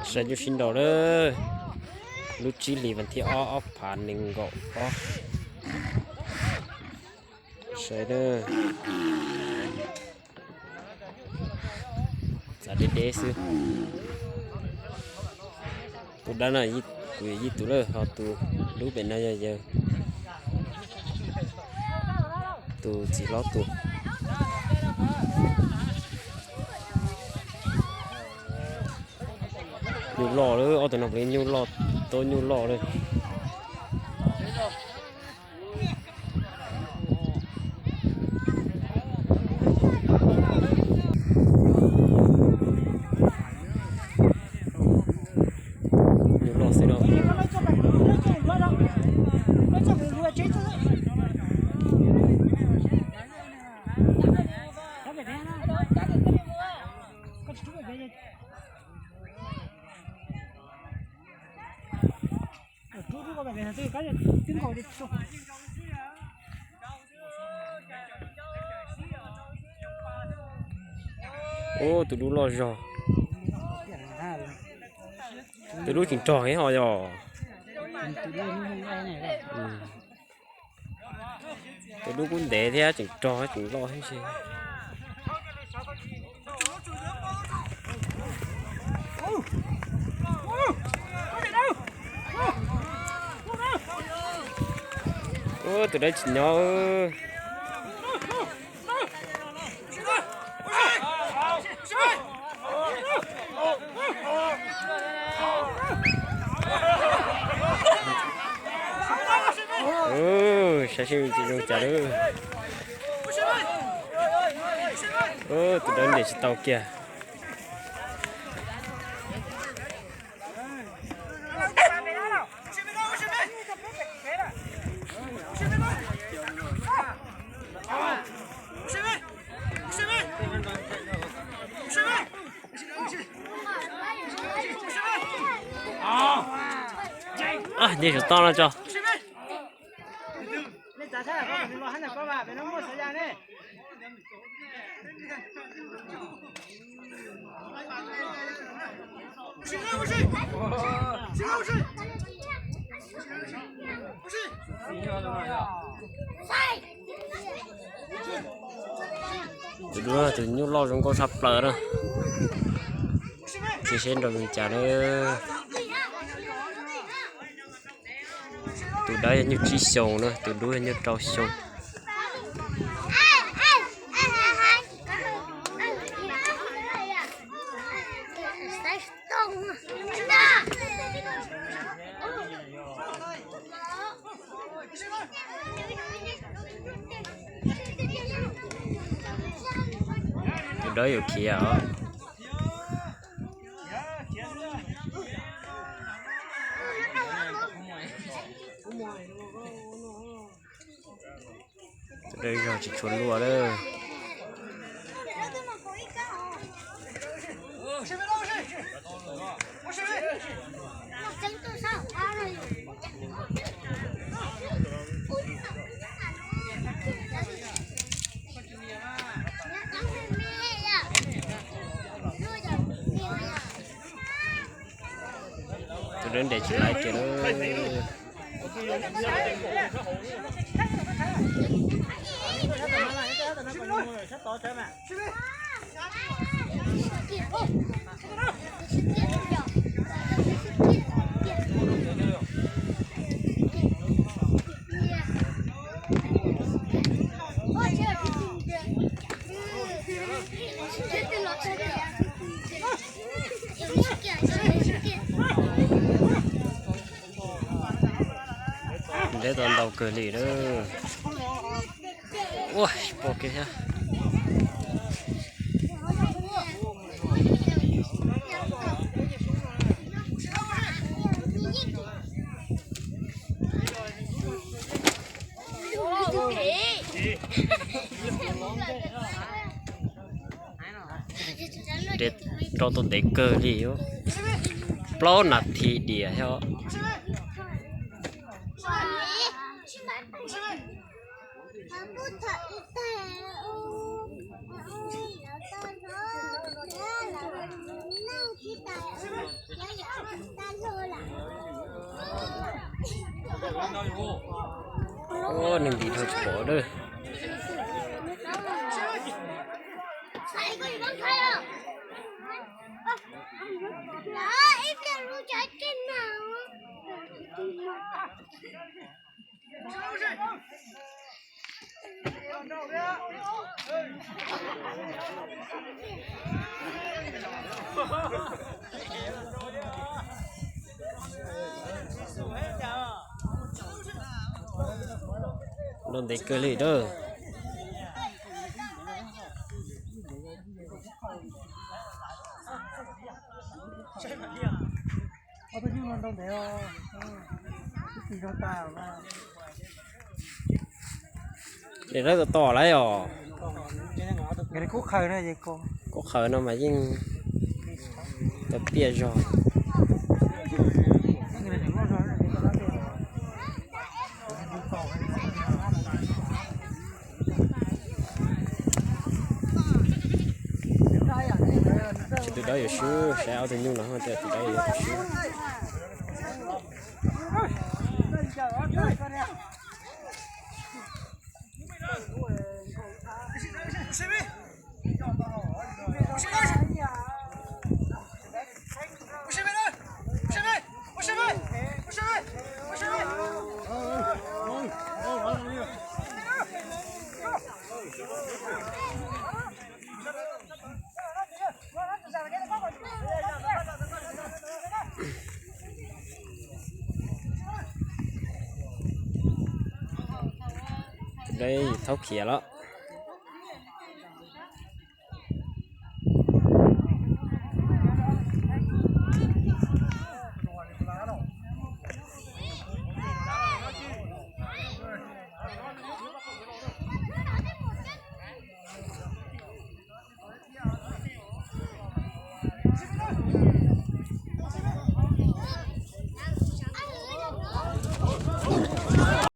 Saib nyuj sib nraus lawm. Lub tsib hlis vas thib ob, ob phav nees nkaum ob. Saib na. Txav deb deb xwb. Tus dawb no kuv yog ib tug lawm, ho tus dub pem no yog yawg, tus txiv hlob tus. Nyuj loj lawm, ob tug no puav leej nyuj loj, tau nyuj loj lawm. Nyuj loj xwb no. Ub, tus dub loj zog. Tus dub tseem rog heev ho yog. Tus dub kuj ntev thiab, tseem rog tseem loj thiab ntshe. Ub, tus dawb tsis nyob. Saib seb zoo cas lawm. Tus dawb nres tsis tau kiag. Nce saum toj no tso. Tus dub tus nyuj loj zoo nkauj tshaj plaws na. Tsis seb nrau zoo cas na. Tus dawb yog nyuj tsib xyoos na, tus dub yog nyuj rau xyoo. Tus dawb yuav khiav os. Tus dawb zog tsis tshua luaj lawm. Tus dawb nres tsis laiv kiag lawm. Ntev tau ntau kawg li lawm. Ua, tsis pom kiag thiab. Nres rau tau ntev kawg li, plaub nas this diam thiab. Neeg ntim dhau tsis pom dawb. Nrau ntev kawg li dawb. Daim dawb tom tom lawm os. Kub qhaws no mas yeej tau piaj zog. Tus dawb yuav swb, saib ob tug nyuj los tias tus dawb yuav swb. Tus dawb thaub khiav lawm.